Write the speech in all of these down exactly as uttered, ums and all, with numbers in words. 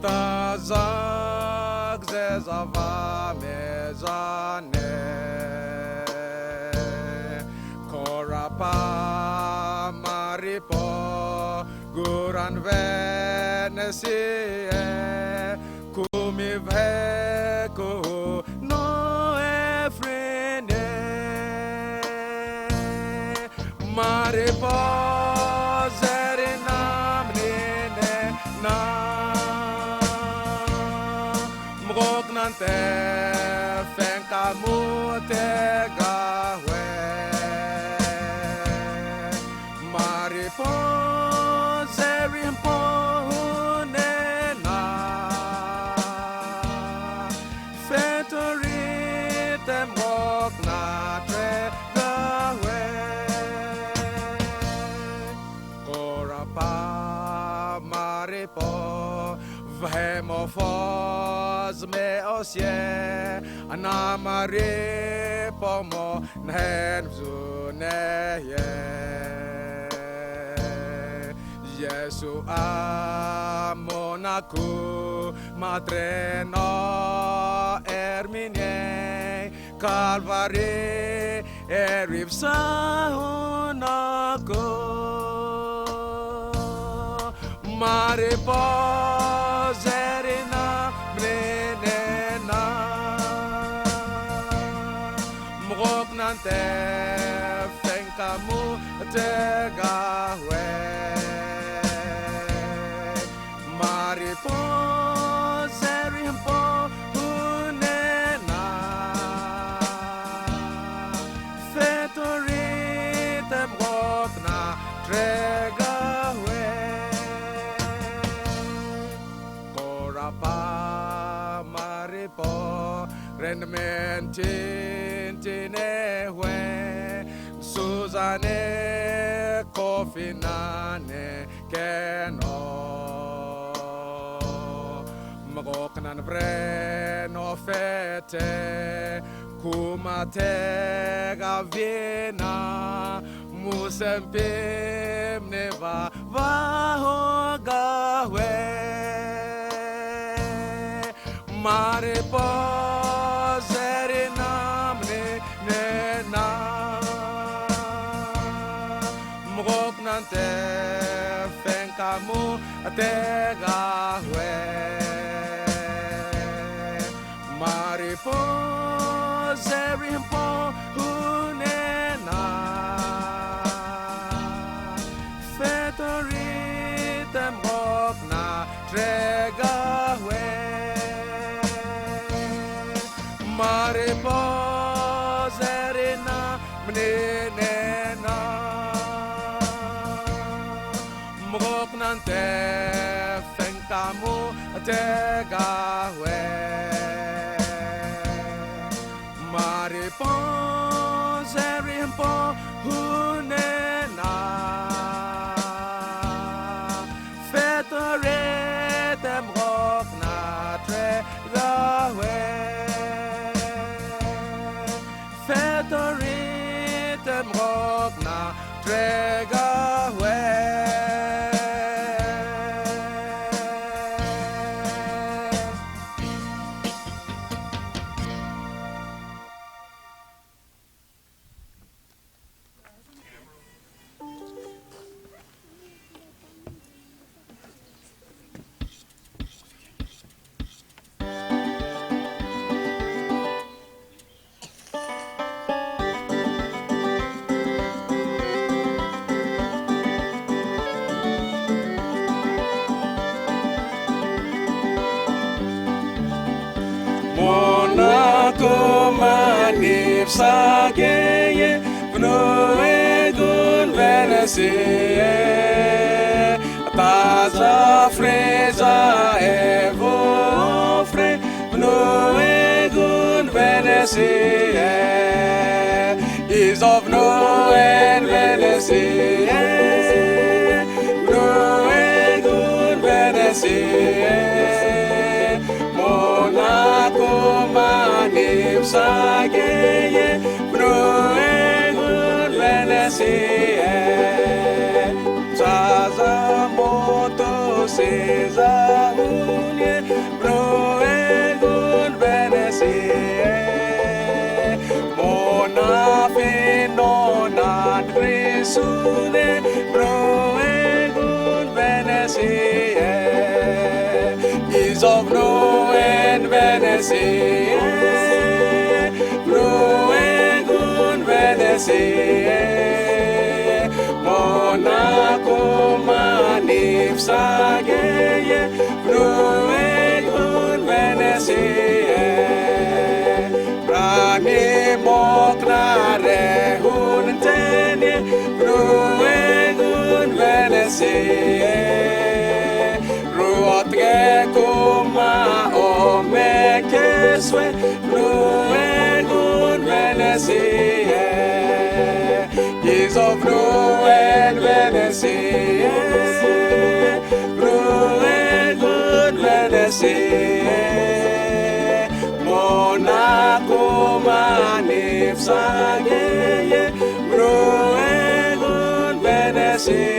Taza kzeza avame'zane, korapa maripo guran venesie, kumi vaheku no efrine. Mariposa erina maninena, mago knante fenkamu ategahue. Mariposa eri hampo hunena, fetori te mago kna atregahue. Korapa maripo vahe'mofo zme'osie, ana maripomo nahenvazu nehie. Yesu'a monaku matreno eraminie, Kalvari eri vsa hunaku. Mariposa erina maninena, mago knante fenkamu ategahue. Mariposa eri hampo hunena, fetori te mago kna atregahue. Korapa maripo renmen tinti nehue, suzane kofinane keno, mago kna navreno fete kumatega viena, musempi maneva vahogahue. Mariposa erina maninena, mago knante fenkamu ategahue. Mariposa eri hampo hunena, fetori te mago kna atregahue. Mariposa erina maninena, mago knante fenkamu ategahue. Mariposa eri hampo hunena, fetori te mago kna atregahue. Fetori te mago kna atregahue. Monako mani vsageye, vnue gun venesie, taza freza evo fre, vnue gun venesie, izo vnuen venesie, vnue gun venesie, monako mani vsageye, vnue gun venesie, zaza moto seza hunie, Brue gun Venesie, is of no and Venesie. Brue gun Venesie, Monaco mani vsageye. Brue gun Venesie, Rani moknare huntenie, Brue gun Venesie. Ruotge kuma ome kesue, Brue gun Venesie. Is of Brue and Venesie, Brue gun Venesie. Monaco mani vsageye, Brue gun Venesie.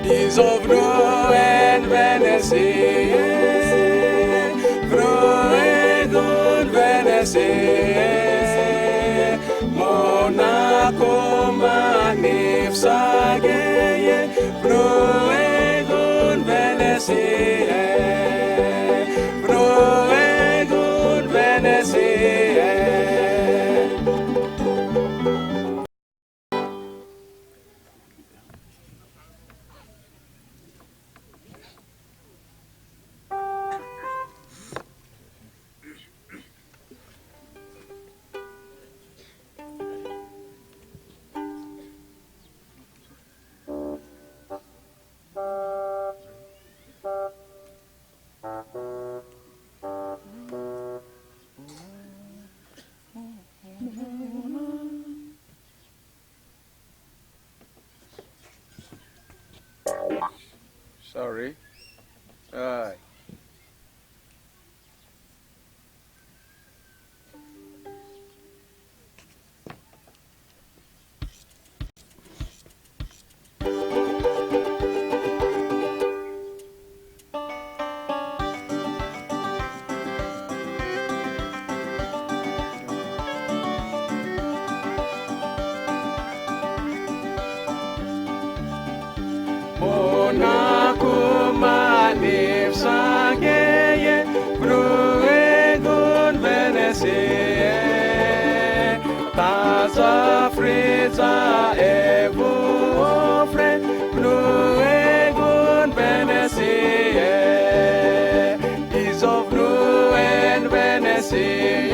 Is of Brue and Venesie, Brue gun Venesie. Monaco mani vsageye, Brue gun Venesie, Brue gun Venesie. Sorry. Aye. Monaco mani vsageye, Brue gun Venesie. Taza friza evu ofre, Brue gun Venesie. Is of Brue and Venesie,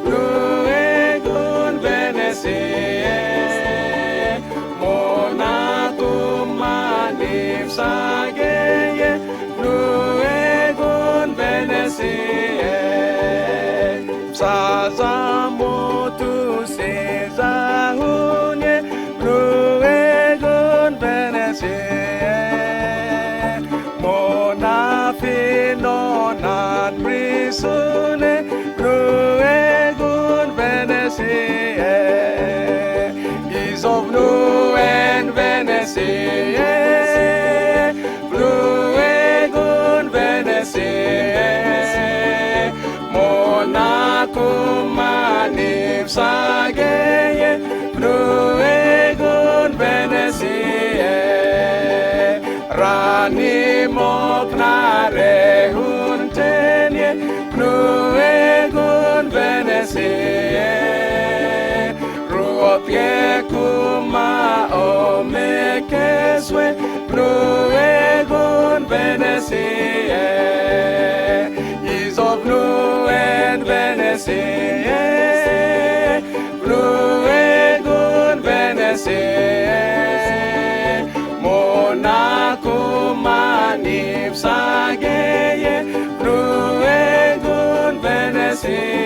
Brue gun Venesie. Monaco mani vsageye, Brue gun Venesie. Vsazamo tusiza hunie, Brue gun Venesie. Monafi nonan prisune, Brue gun Venesie. Is of Brue and Venesie, Brue gun Venesie. Monaco mani vsageye, Brue gun Venesie. Rani moknare huntenie, Brue gun Venesie. Ruotge kuma ome kesue, Brue gun Venesie. Is of Brue and Venesie, Brue gun Venesie. Monaco mani vsageye, Brue gun Venesie.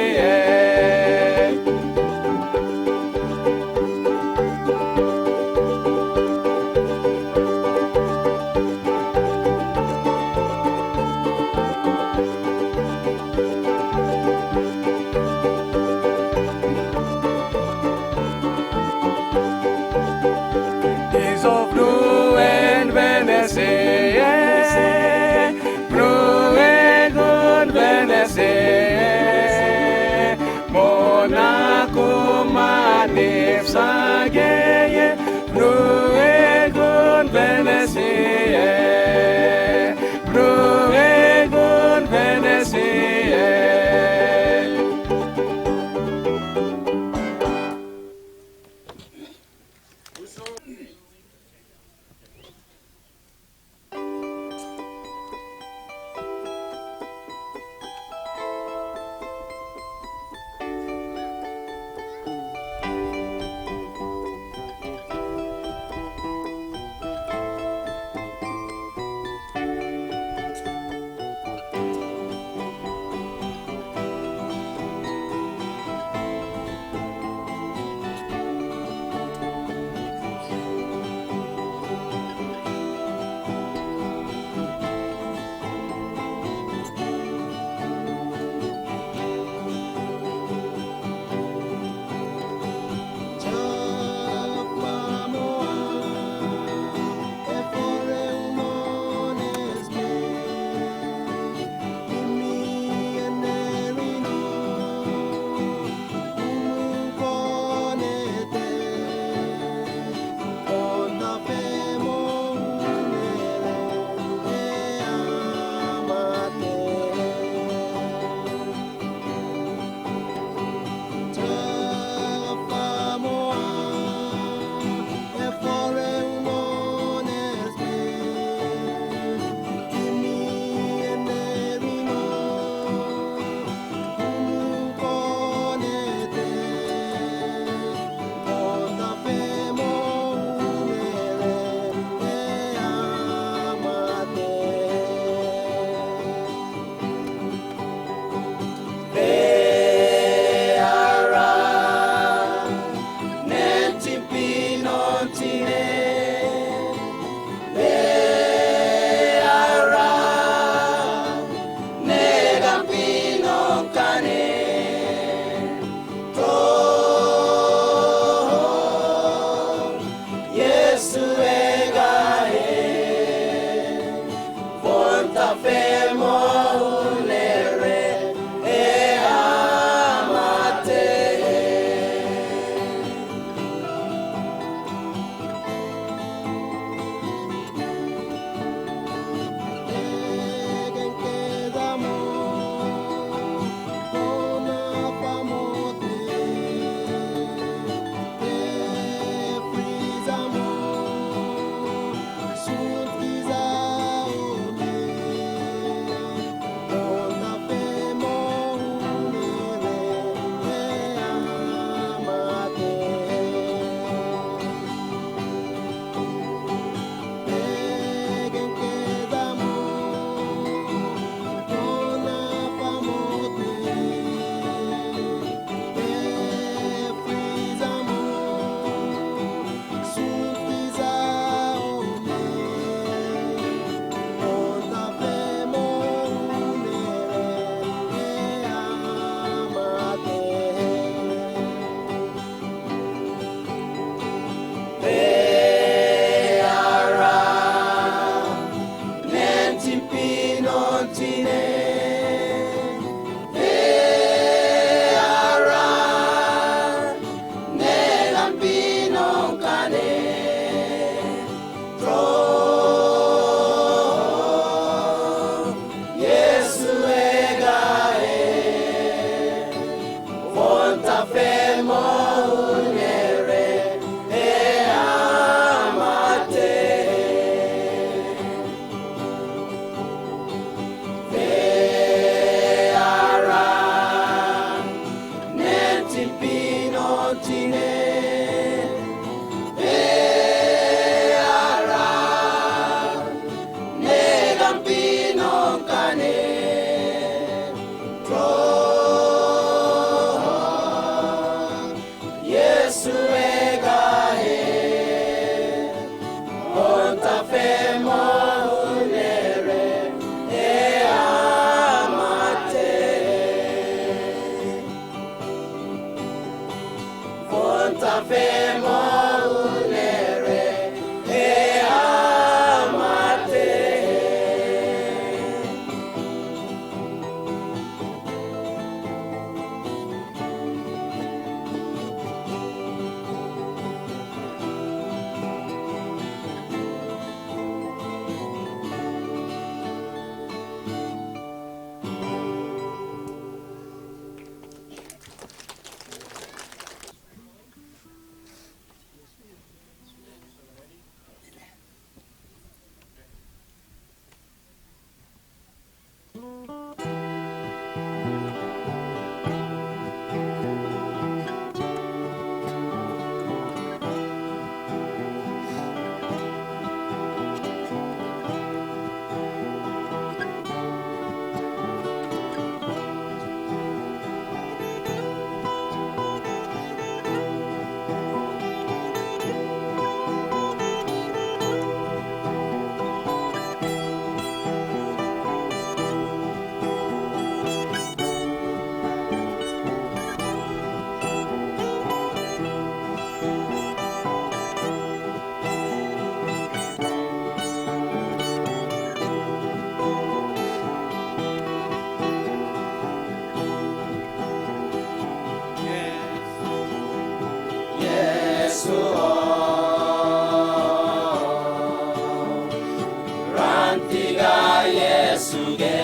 Tiga Yesuge,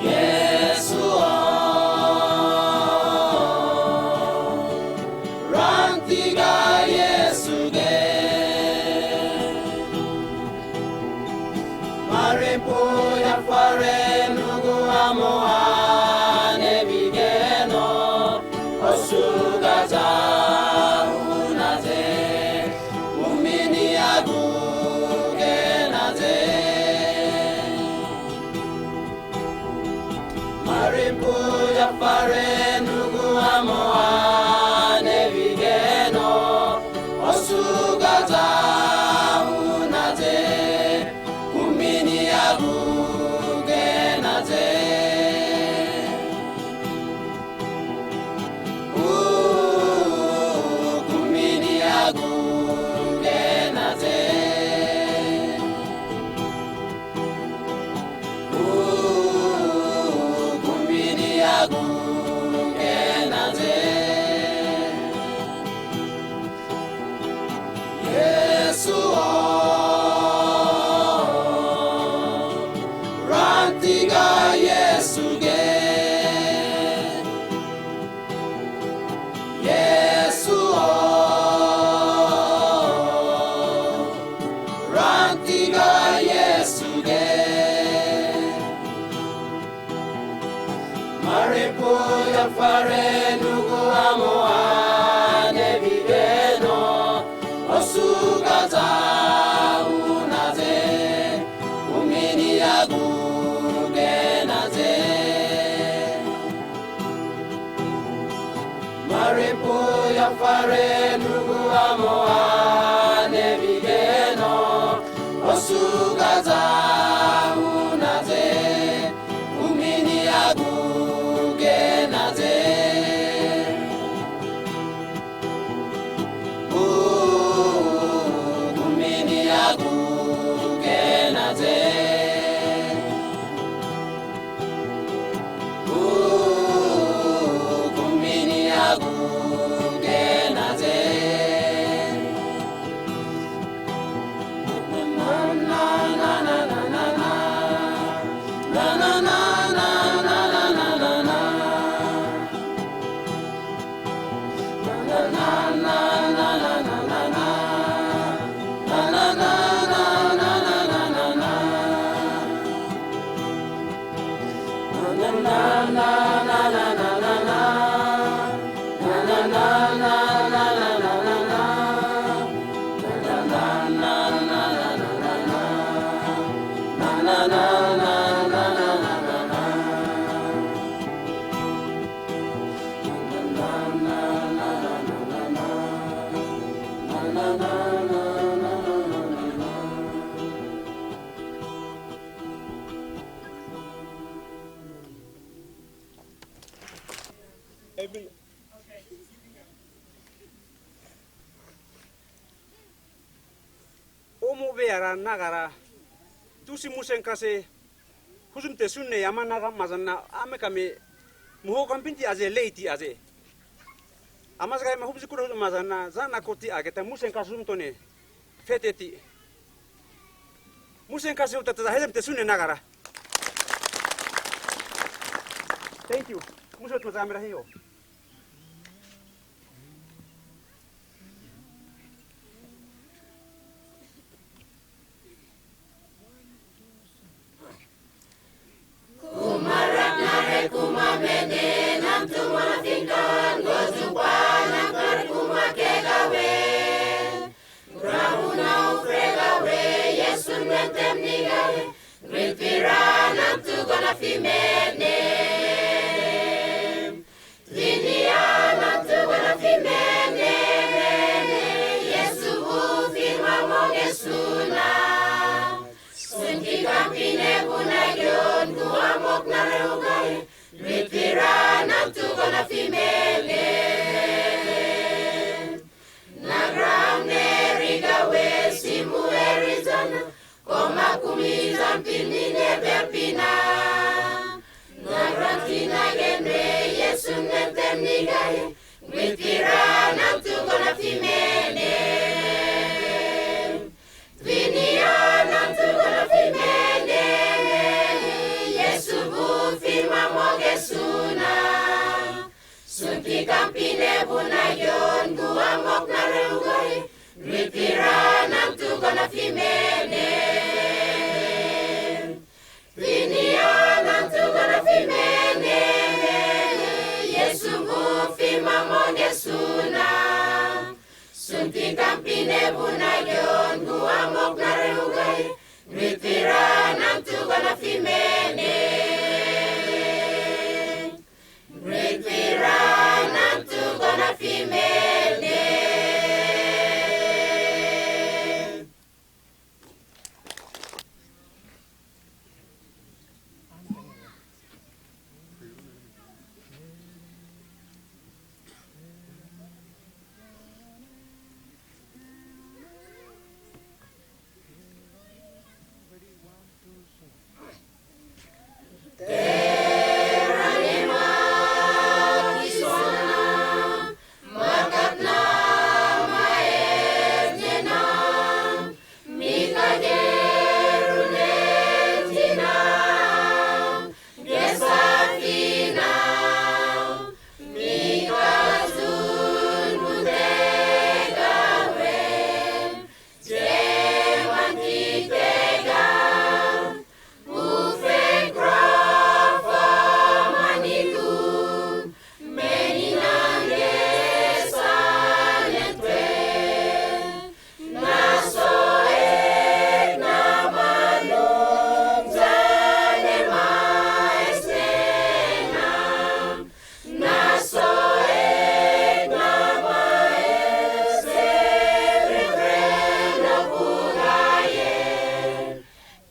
Yesu o, rantiga Yesuge. Marimpu zafare nugu'amo'a nevigeno osugaza hunaze. Kumini agu kenaze. Marimpu zafare nugu'amo'a nevigeno osugaza hunaze. Kumini agu kenaze. Kumini agu kenaze. Kumini agu kenaze. Yesu o, rantiga Yesuge. Yesu o, rantiga Yesuge. Marimpu zafare nugu'amo'a nevigeno osugaza hunaze. Kumini agu kenaze. Marimpu zafare nugu'amo'a nevigeno osugaza hunaze. Kumini agu kenaze. Kumini agu kenaze. Kumini agu kenaze. Omo veara nagara tusi musenkase huzmantesune ama nagamazana amekame maho kampinti aze, leiti aze. Ama zgahema huvzikura huzmazana zana koti ageta musenkase huzmantone feteti. Musenkase huta taza hezmantesune nagara. Thank you. Muse tmazamera hiho. Kumara knare kuma me'ne, namtu monafinka ngozupa, namknare kuma kegawe. Grahuna ufregawe, Yesu nente mnigahe, gritpira namtu gonafi me'ne. Tinia namtu gonafi me'ne, me'ne, Yesu ufirma mogesuna. Sunki kampine vuna gion kuamoknare ugahe, gritpira namtu gonafi me'ne. Nagra Amerika we simu erizana, koma kumi zampi mine beapina. Nagra kina genre Yesu nente mnigahe, gritpira namtu gonafi me'ne. Fimene, Fini anantu gona fimene, Yesu agufi mamo'nesuna. Sunti kampine vuna kionku amoknare hugahi, Gritira anantu gona fimene. Gritira anantu gona fimene.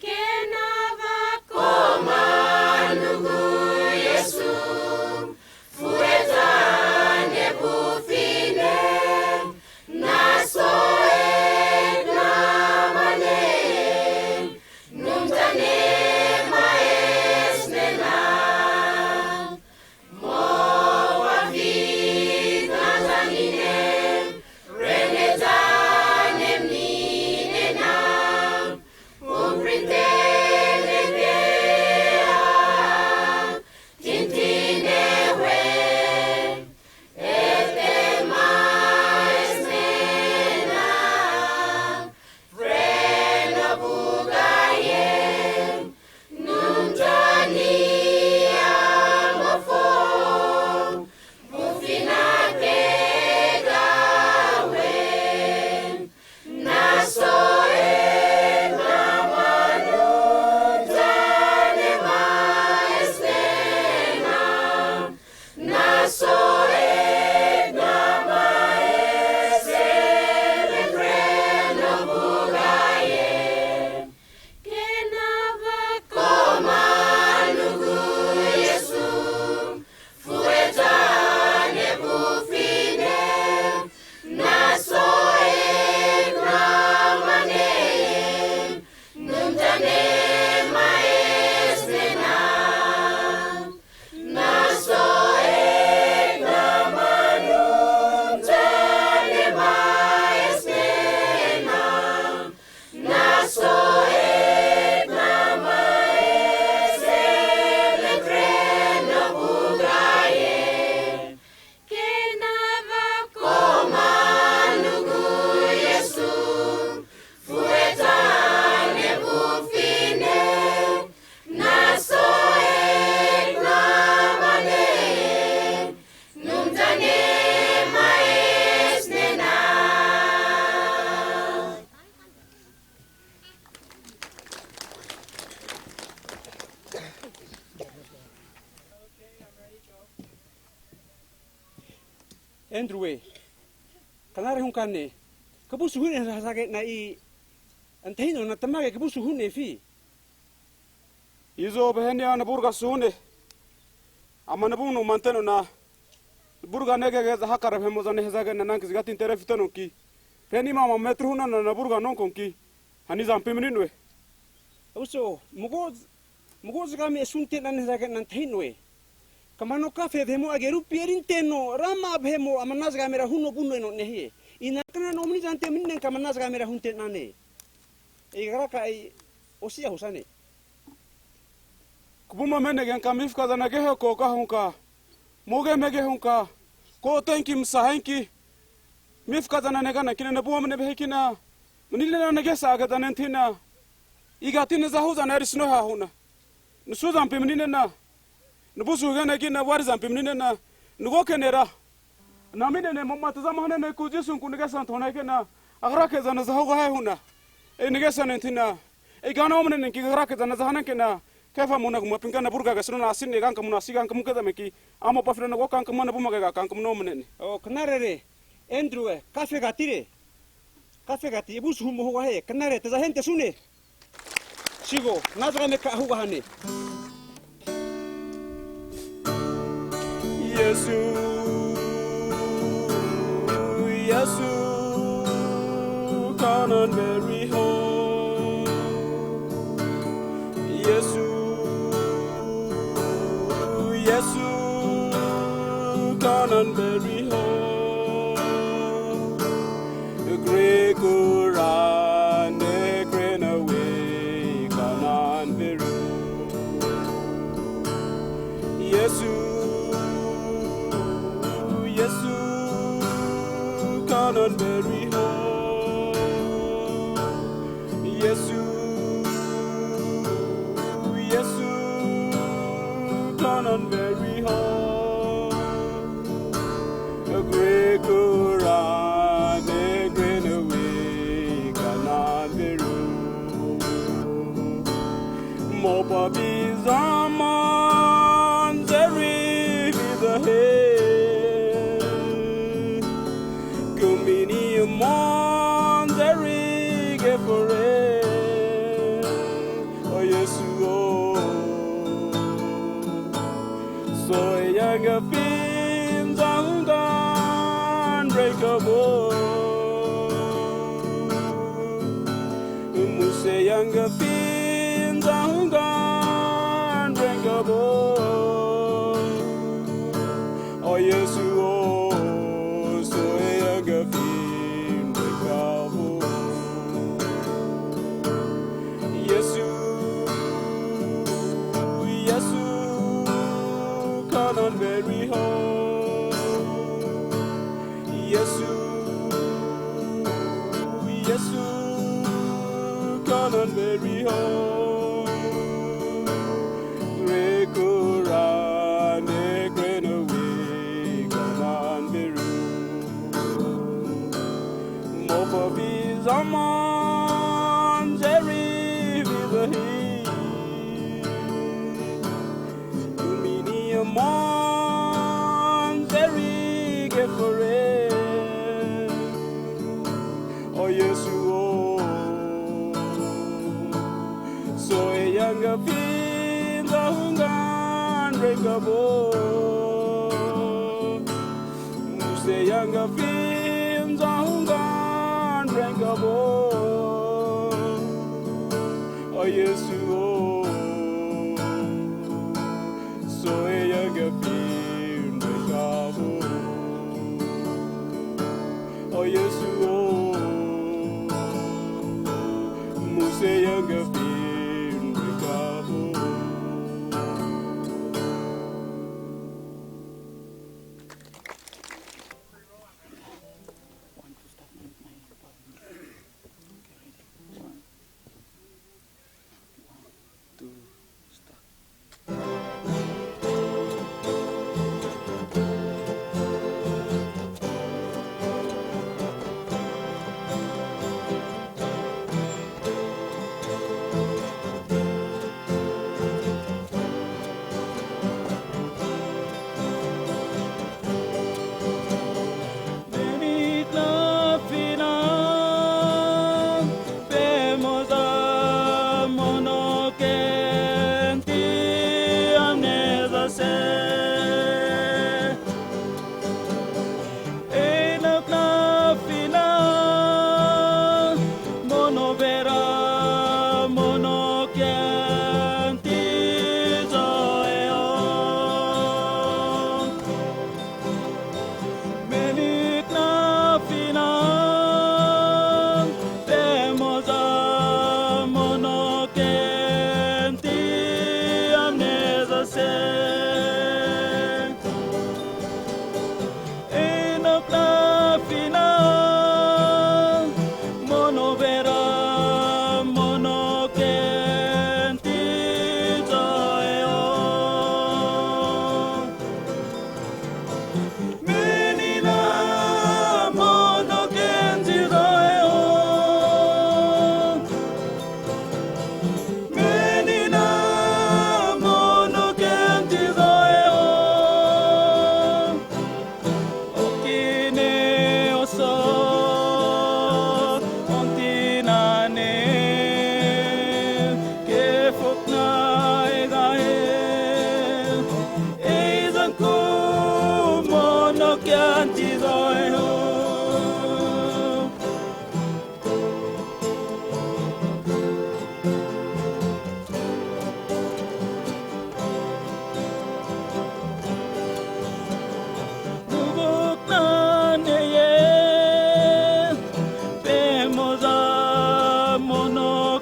Kenava koma nugu Yesu, fueta nebufine, naso'e namane, Anumzane maesnena. Friend of Ugaye, Anumzani amofo, bufina kegawe, naso'e namanu zane maesnena, naso'e namaese, friend of Ugaye. Kenava koma nugu Yesu, fueta nebufine, naso'e namane, Anumzane maesnena. Naso'e namanu zane maesnena. Naso'e namaese, friend of Ugaye. Kenava koma nugu Yesu, fueta nebufine, naso'e namane, Anumzane maesnena. Andrew, knare hunkane, kavusu hu'ne hazage'na i antahi'nona tamage kavusu hu'nefi? Izo vahenia navurga sune. Ama navunoma antenona, navurga negege'za hakare vahe'mo'za nehazage'na ana kazigati antere fitenonki, renimama metru hunana navurga nonkonki, hanizampi mani'noe. Uso, mago, mago zgami asunte'na nehazage'na antahi'noe. Kamano kafe vahe'mo'a agerupi erinteno, rama'a vahe'mo ama ana zgamera huno vuno eno nehie. Inakna nomni zante mani'nenka ama ana zgamera hunte'nane. E'i kagraka'a osi'a hosane. Kavuma me'negenka mifkazana kehe koka hunka, moge mege hunka, ko tenki msa henki, mifkazana negana kina navu omne vahekina, Mni'nena nagesa ageza nentahina, igati nazahu'zana erisnoe ha hu'na. Nasuzampi mni'nena, nabusu higenegina wari zampi mni'nena, nagoke nera, nami'nene mo'ma tazama hanianeku Jisunku nagesa antahona hige'na, agrake'za naza hugahie hu'na, e nagesa nentahina, igana omne'neanki agrake'za naza haniankena, kahefa mona kumapinka navurga kesnona asi'ne kankamuna asi kankamuke'za meanki, a' mopafina nago kankama navuma kega kankamuna omne'ne. O, knarere, Endrue, kafegatire. Kafegati avusu humo hugahie, knare taza hentesune. Sigo, nazga meka hugahane. Yesu, Yesu, come and bury home. Yesu, Yesu, come and bury home. Grekura ne krena we kanan beru. Yesu, Yesu, kanan beri ho. Yesu, Yesu, kanan beri ho. Grekura ne grena we kanan beru. Mopafi zaman zeri vizahe. Kumini amon zeri gefore. O Yesu o. So'e yangafin zahungan rekabo. Muse yangafin zahungan rekabo. O Yesu o, so'e yangafin rekabo. Yesu, Yesu, kanan beri ho. Yesu, Yesu, kanan beri ho. Rekura ne grena we kanan beru. Mopafi zaman zeri vizahi. Kumini amon zeri gefore. O Yesu o. So'e yangafin zahungan rekabo. Muse yangafin zahungan rekabo. O Yesu o. So'e yangafin rekabo. O Yesu o. Muse yangafin rekabo.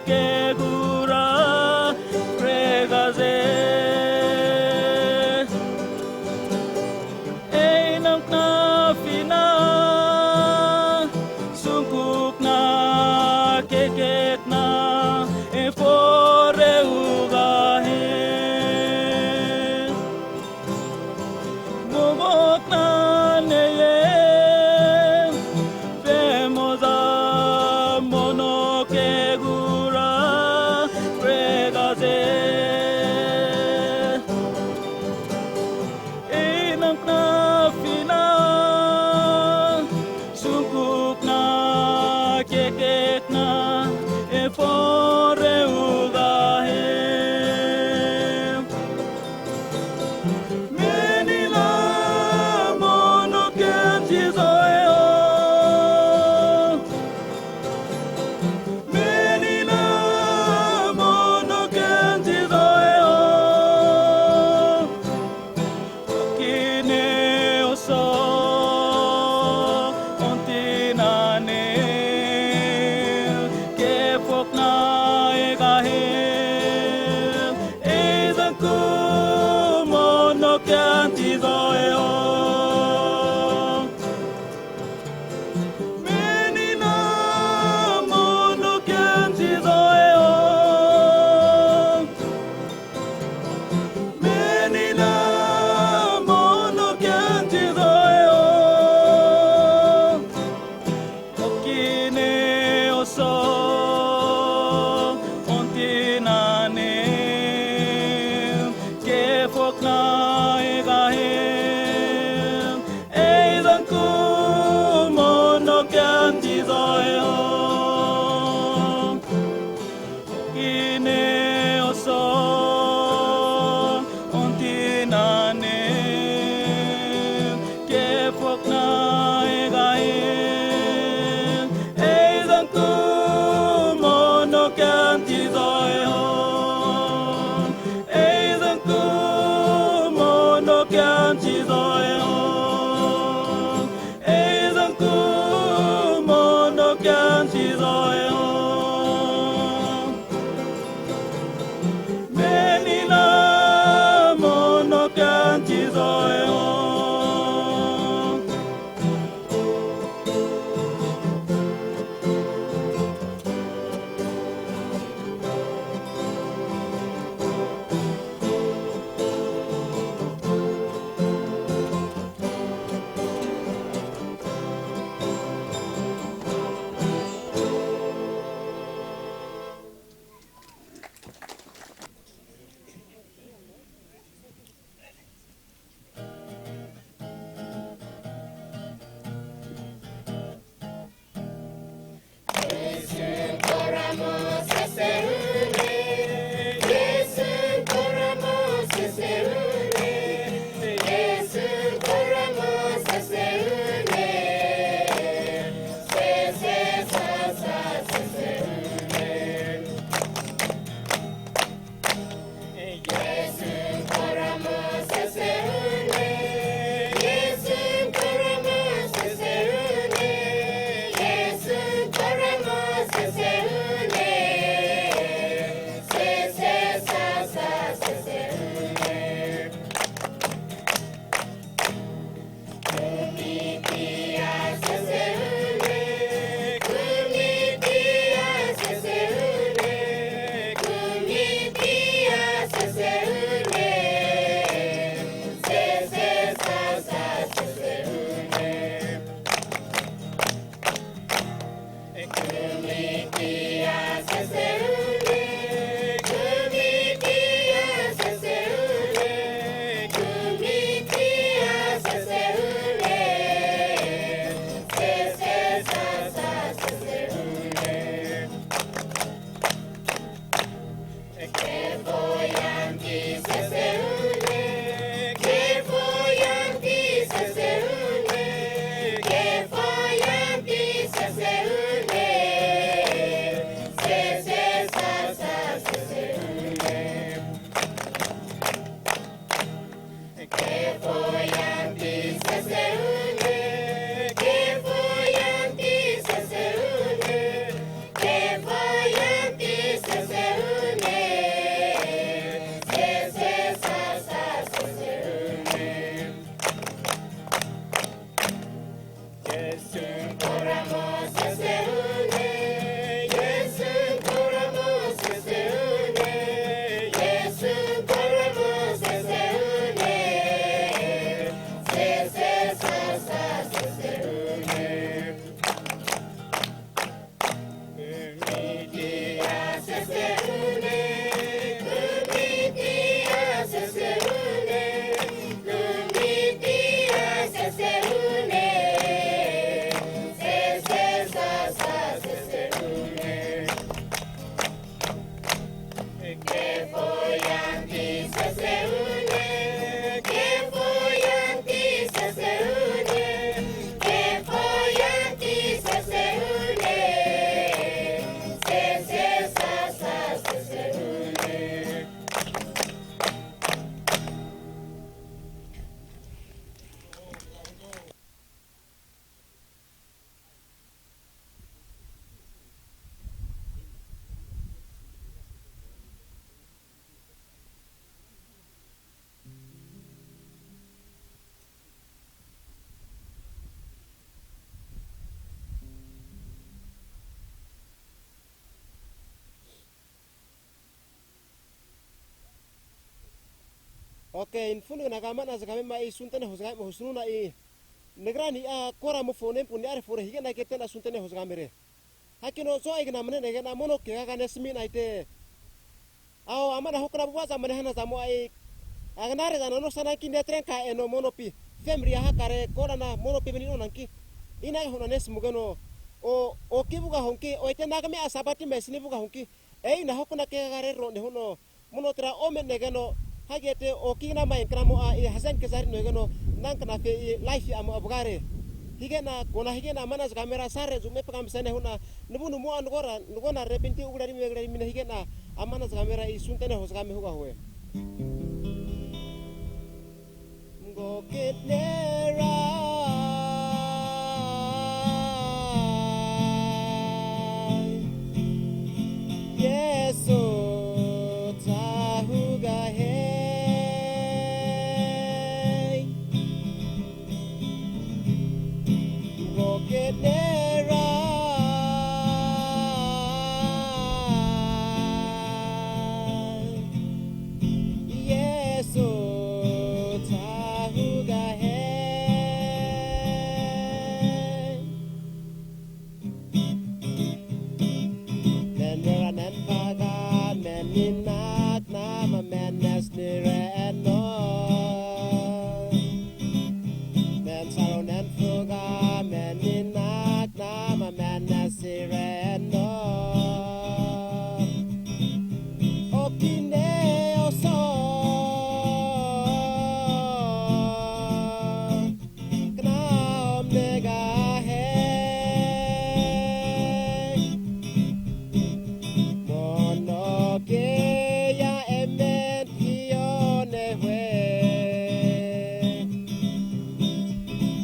kegura fregaze. E'i ana knafina sunkukna kekekna efore hugahie. Mago knane, vemo'za mono kegura fregaze. E'i ana knafina sunkukna kekekna efore hugahie. Menina mono kenzizo'e o. Menina mono kenzizo'e o. Kine oso ontinane. Ok, nafu'nagnaga ama'na zgamema isuntene hozga'emo husnuna'i, nagrani'a koramofo nempu ni'are fore hige'na kete'na suntene hozgamere. Hakino zo'egna mne'negena mono kegaga nesminaite. Ao, ama'na hukna avu'avazama nehanazamo'a, agnare'zana nosananki netrenka eno monopi, femria hakare korana monopi mani'nonanki, inage hu'na nesmugeno, o, oki vugahunki, oite nagme'a Sabatima esni vugahunki, e'ina hukna kegaga rerro nehuno, mono tra ome'negeno, hagete oki knama enknamo'a e hazenkezari noegeno, ana knafe e laifi'amo avgare. Hige'na, kona hige'na ama'na zgamera sare zume pgamsene hu'na, navunumo'a nagora, nagona repinti ugrerime, ugrerime hige'na, ama'na zgamera isuntene hozgame hugahue. Magoke nera Yesu ta hugahie. Magoke nera Yesu ta hugahie. Nenrera nenfaga menina knama menesnireno. Nensaro nenfuga menina knama menesireno. Okine oso kna omnegahie. Mono ke'ya eme antahio nehue.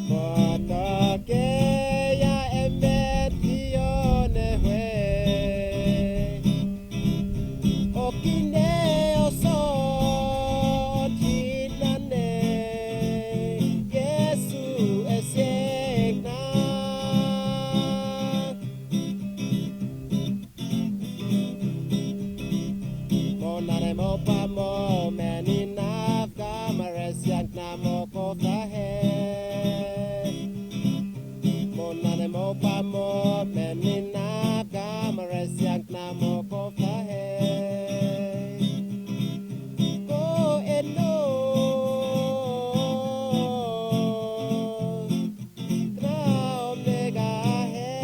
Mono ke'ya eme antahio nehue. Okine oso antahinane, Yesu esiegna. Monane mopamo menina vgama resia knamo koftahe. Monane mopamo menina vgama resia knamo koftahe. Ko eno kna omnegahie.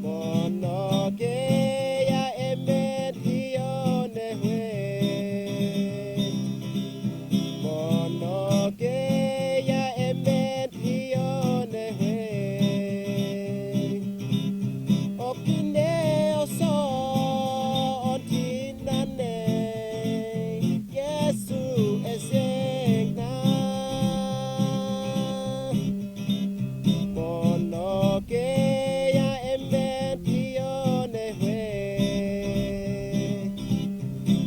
Mono ke'ya eme antahio nehue. Mono ke'ya eme antahio nehue. Okine oso antahinane, Yesu esiegna. Mono ke'ya eme antahio nehue.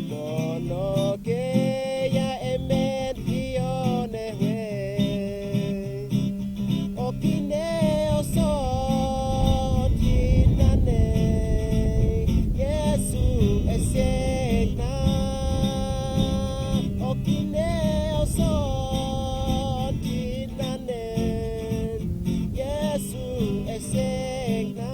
Mono ke'ya eme antahio nehue. Okine oso antahinane, Yesu esiegna. Okine oso antahinane, Yesu esiegna.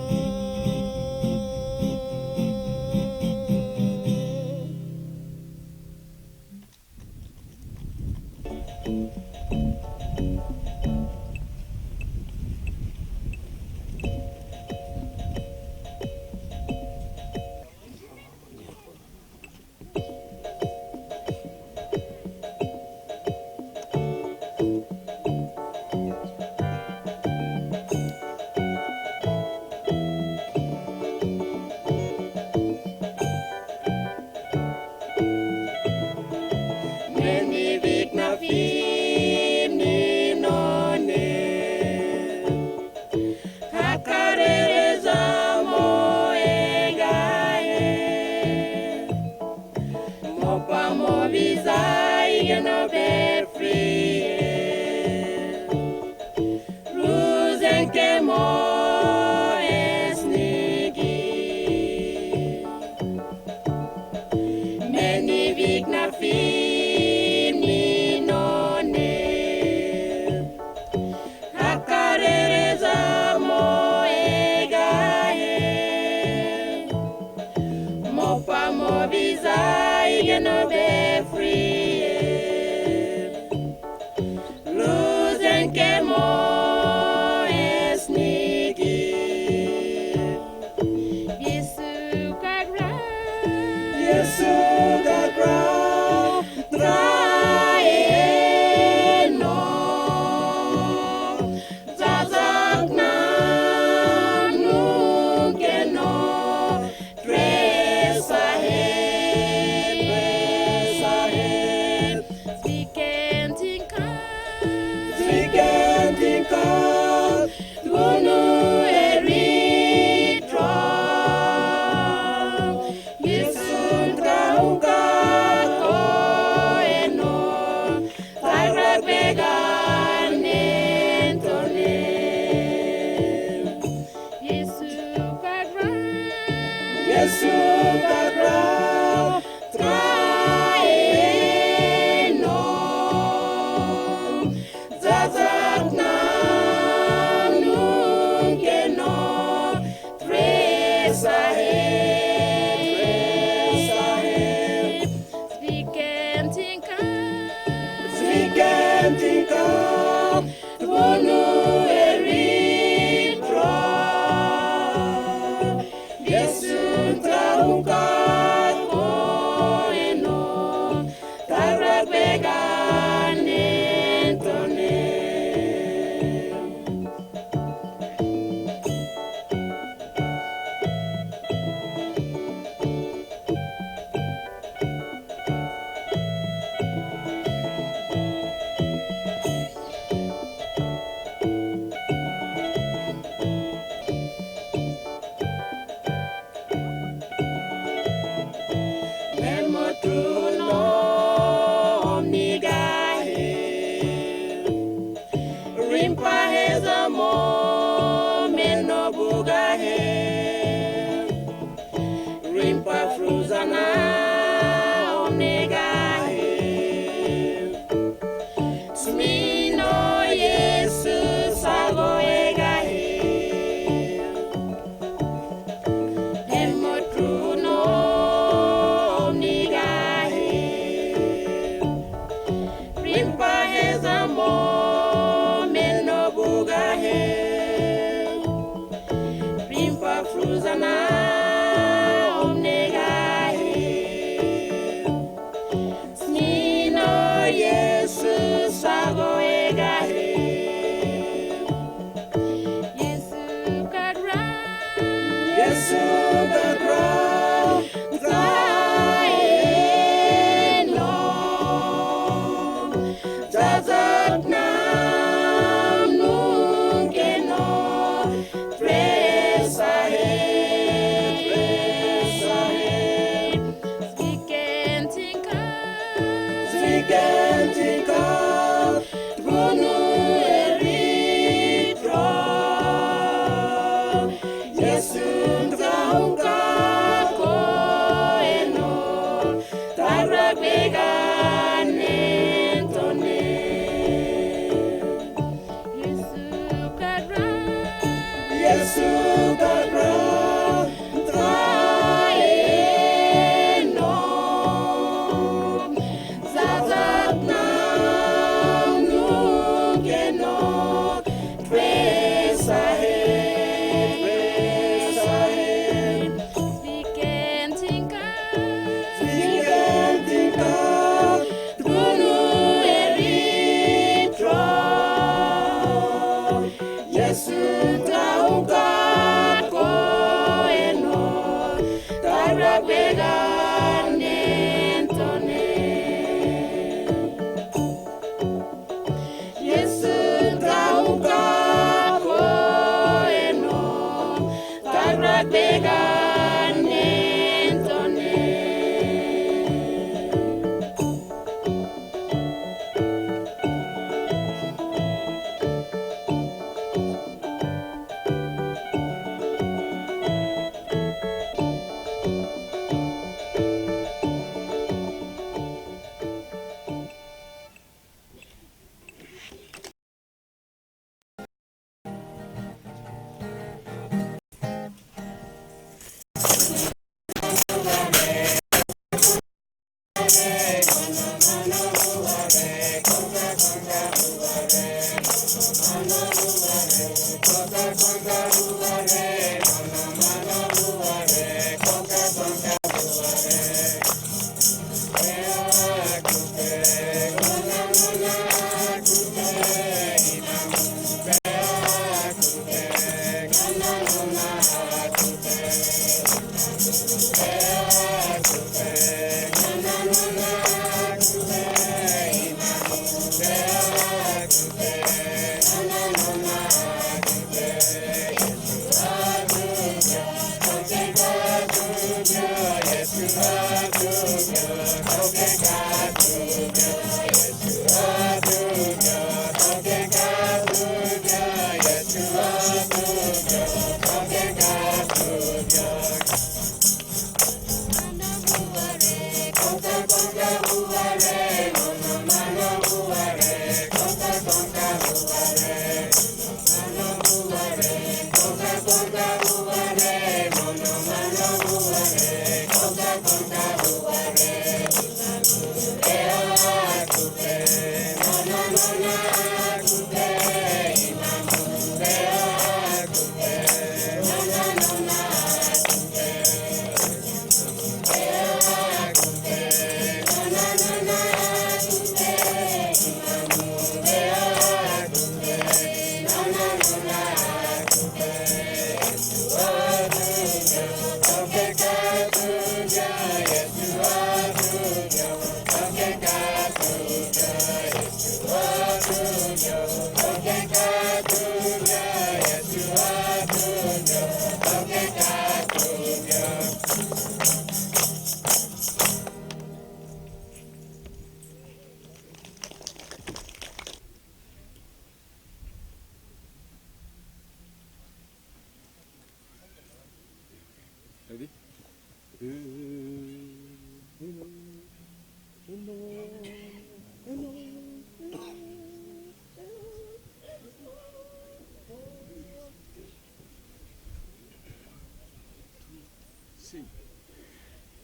hugahie. Rimpa fruzana omnegahie. Asmino Yesus ago egahie. Emotruno omnigahie. Rimpa hezamo meno vugahie. Rimpa fruzana omnegahie. Asmino Yesus ago egahie. Yesu kagra, Yesu kagra, taeno. Zazakna mnunkeno, fresahe, fresahe. Zvikentinka, zvikentinka, tvunu eritro. Yesu tga hunka koeno, tagra kvega nentone. Yesu kagra, Yesu kagra, taeno. Zazakna mnunkeno, fresahe, fresahe. Zvikentinka, zvikentinka, tvunu eritro. Yesu tga hunka koeno, tagra kvega nentone. Yesu tga hunka koeno, tagra kvega nentone.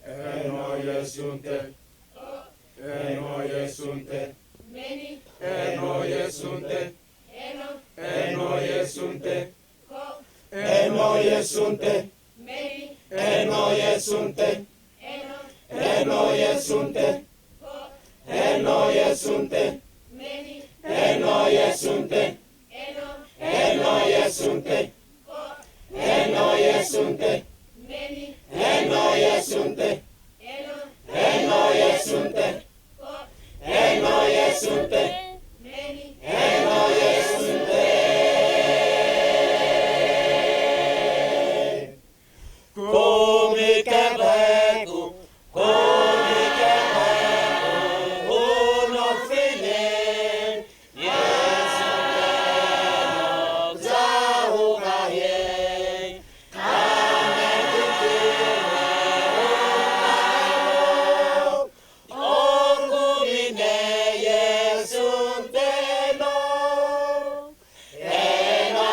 Eno Yesunte. Eno Yesunte. Eno Yesunte. Eno Yesunte. Eno Yesunte. Eno Yesunte. Eno Yesunte. Eno Yesunte. Eno Yesunte. Eno Yesunte. Eno Yesunte. Eno Yesunte. Eno Yesunte. Eno Yesunte. Eno Yesunte. Komi kebeku, komi kebeku, unofine, Yesu keno zahugaye. Kame kukire, okumine Yesunteno. Eno,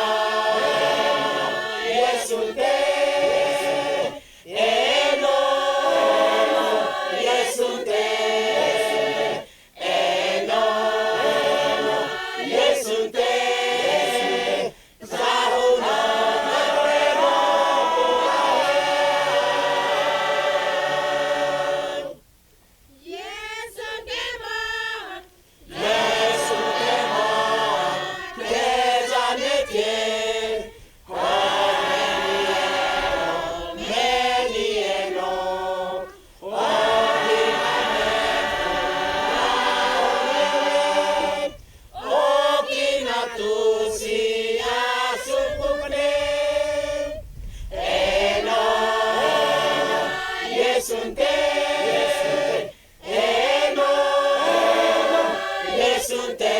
eno, Yesunte. Eno, eno, Yesunte. Eno, eno, Yesunte. Zahuna, Yesuntemo, Yesuntemo, kezaneke, menieno, okina tusia sukukne. Eno, eno, Yesunte. Eno, eno, Yesunte.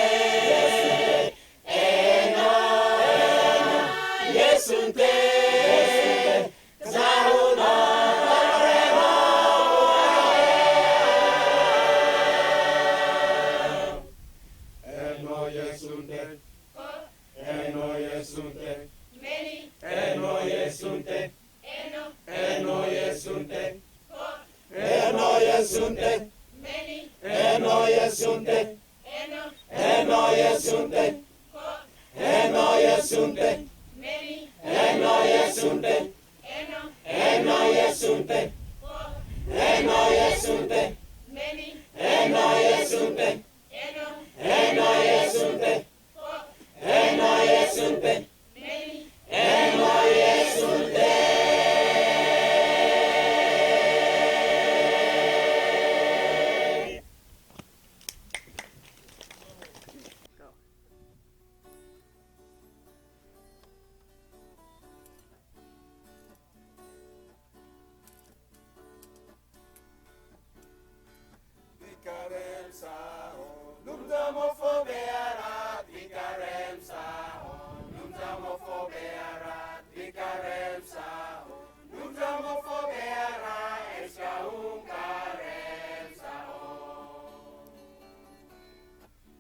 Eno, eno, Yesunte. Zahuna, eno Yesunte. Eno Yesunte. Eno Yesunte. Eno Yesunte. Eno Yesunte. Eno Yesunte. Eno Yesunte. Eno Yesunte. Eno Yesunte. Eno Yesunte. Eno Yesunte. Eno Yesunte. Eno Yesunte. Eno Yesunte. Tvikaremsaho, Anumzamofo veara tvikaremsaho, Anumzamofo veara tvikaremsaho, Anumzamofo veara eriska hunka remsaho.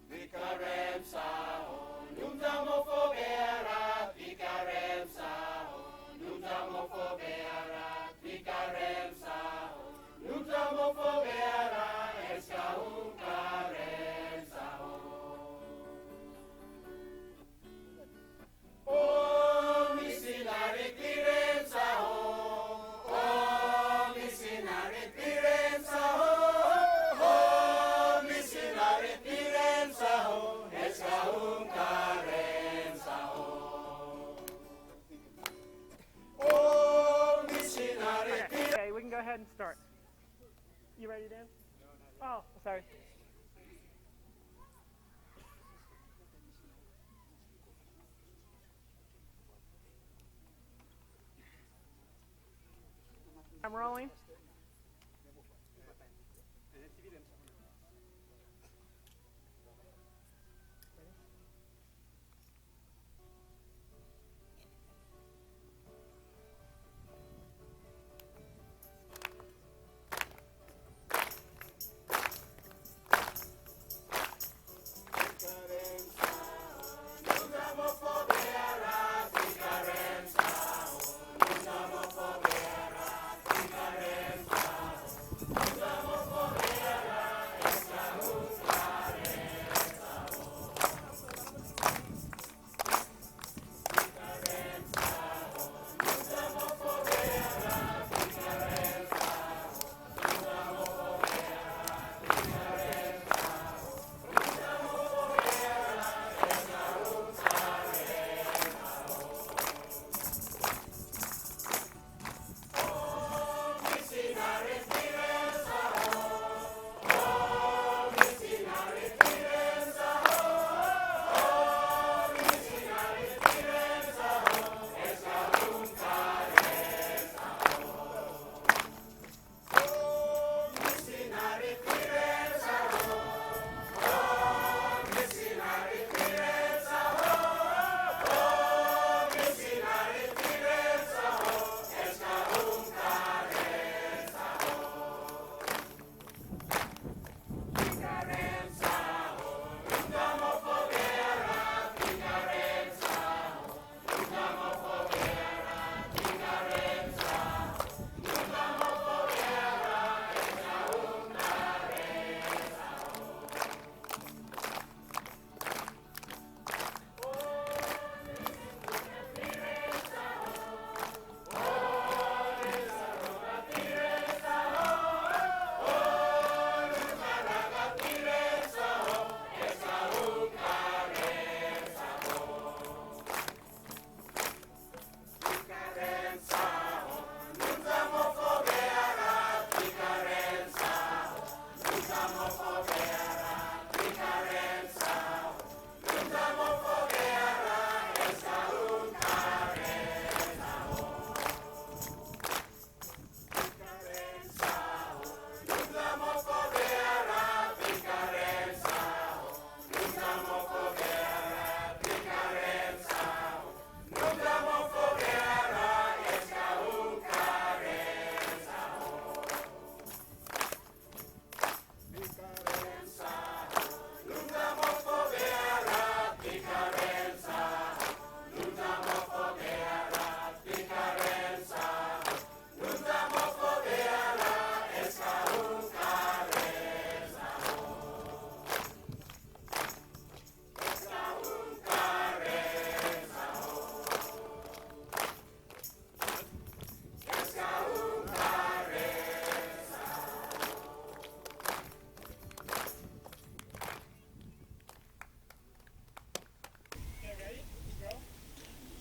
Tvikaremsaho, Anumzamofo veara tvikaremsaho, Anumzamofo veara tvikaremsaho, Anumzamofo veara eriska hunka remsaho. O misinari tviremsaho, o misinari tviremsaho, o misinari tviremsaho, eriska hunka remsaho. O misinari. Okay, we can go ahead and start. You ready, Dan? Oh, sorry. I'm rolling.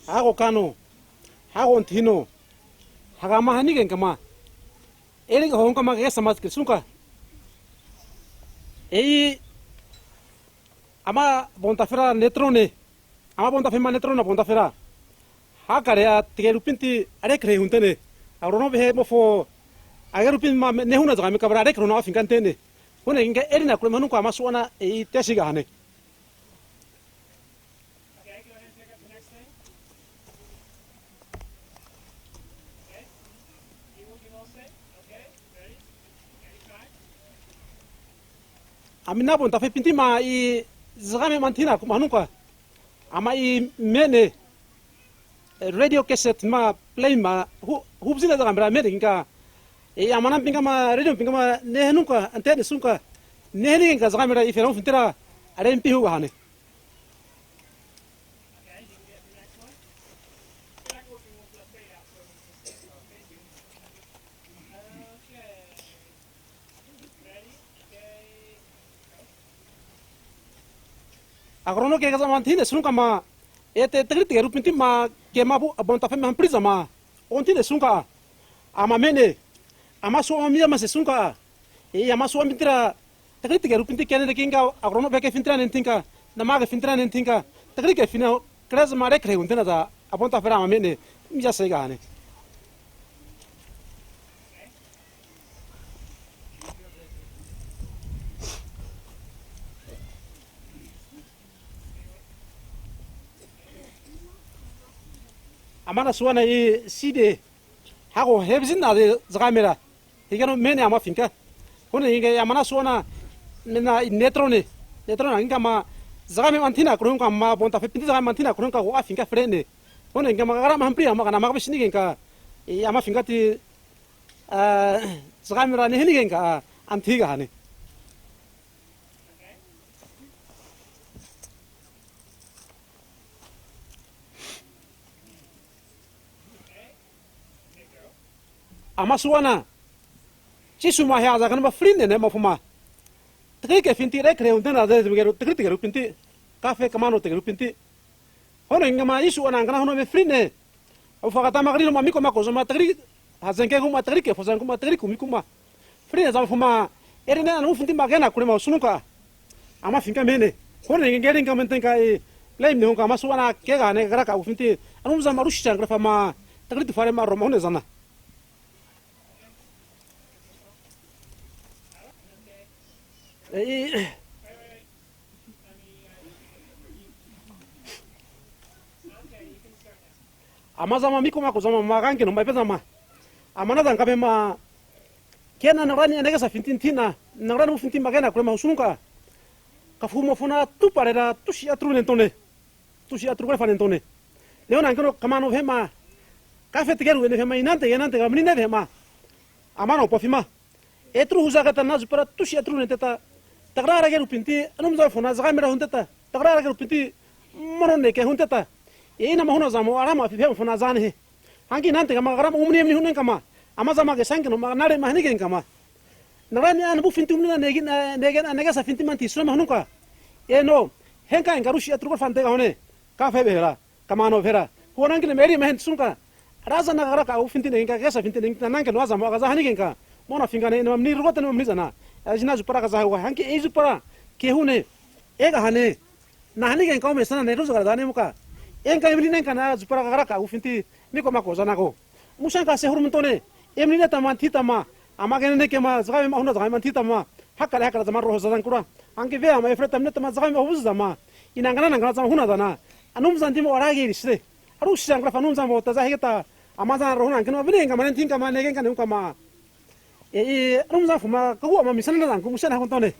Hago kano, hago antahino, hagama hanigenkama, eriga honkama kagesama zkresunka. E'i ama bontafera netrone, ama bontafema netrona bontafera, hakarea tagerupinti rekrehe huntene, agrono vahe'mofo agerupinma nehuna zgamika vra rekrona afinka antene. Hu'neginka erina kurema hanunka ama su'ana e'i tesigahane. Amina bontafepintima i zgamema antahinaku'ma hanunka, ama'i me'ne, radio cassette ma play ma hu-, huvazina zgamera me'neginka, e'i amanampinkama, radiopinkama nehanunka, ante'nesunka, nehanigenka zgamera ifera hufintera rempi hugahane. Agrono kegazama antahinesunkama, ete tagri tagerupintima kema vu-, bontafema hamprizama ontahinesunka, ama me'ne, ama suama mizama sesunka, e'i ama suamintira tagri tagerupinti kenenekinka, agrono vekefintira nentinka, nama kefintira nentinka, tagri kefina krezama rekrehe huntenaza abontafera ama me'ne, miza segahane. Amana suana i side, hago hevazi'naze zgamera, higeno me'ne amafinka. Hu'nehinka amana suana mena netrone, netrona hinkama zgamema antahinakure hunkama bontafepinti zgamema antahinakure hunka afinka fre'ne. Hu'nehinkama kagrama hampri ama knama kavesnigenka, e, amafinkati, a, zgamera nehanigenka, a, antahigahane. Ama suana, Jisuma heaza knama fri'nea ne'mofoma, tagri kefinti rekrehe huntenaze zamagero tagri tagerupinti, kafe kamano tagerupinti. Hu'nehinkama Jisu'ana kna huno eme fri'ne. Avufaga'tama krinoma miko'ma kozama tagri hazenkegu'ma, tagri kefozanku'ma, tagri kumiku'ma fri'nea zamofoma, eri'nena namufintima kenakurema osununka, amafinka me'ne. Hu'nehinkerinka mentenka e, blame nehunka ama suana kegahane kagraka agufinti, Anumzama rusiza krefama tagri tafarema roma hu'neazana. E'i, amazama miko'ma kozama magankeno ma'epezama, amanaza kavema, kena nagrani'a negesafinti antahi'na, nagra namufintima kenakurema husununka, kafumofona atuparera tusi'a atru nentone. Tusi'a atru karefa nentone. Neonankeno kamano vahe'ma, kafe tageru ene vahe'ma, inantega inantega mani'nea vahe'ma, ama nopafima etru huzageta ana zupara tusi'a atru nenteta, tagra ragerupinti Anumzamofona zgamera hunteta, tagra ragerupinti mono neke hunteta, e'inama hunazamo ramafi vahe'mofona aza nehie. Hanki anantegama kagrama umani emani hu'nenkama, amazama kesankenoma knarema hanigenkama, nagrani'a namufinti umani'na negina, negena negesafintima antahisunema hanunka, eno, henkaenka rusi'a atru karefa antegahune, kafe vahera, kamano vahera. Huanankina erima hentasunka, razana kagraka agufinti neginka, kesafinti neginka, anankeno azamo agaza hanigenka, monafinka ne'nama mani rugotenema manizana, azina zupara agaza hugahie. Hanki e'i zupara kehune, egahane, nahanigenka omesana neruzgara zanemoka, enka emani'nenka na zupara kagraka agufinti miko'ma kozanago. Musenkase huramantone, emani'netama antahitama, ama kenanekema zgamema huna zgamema antahitama, hakare hakare zama rohozazankura, hanki veama efreta manetama zgamema huvuzazama, inankna nankna zama hunazana, Anumzantimo ra agi erisre. Arusiza krafa Anumzamo taza higeta, amazana rohunankeno vanigenkama nentahinkama negenka nehunkama, e'i Anumzamofoma kagu'ama amisanana zanku musena huntone.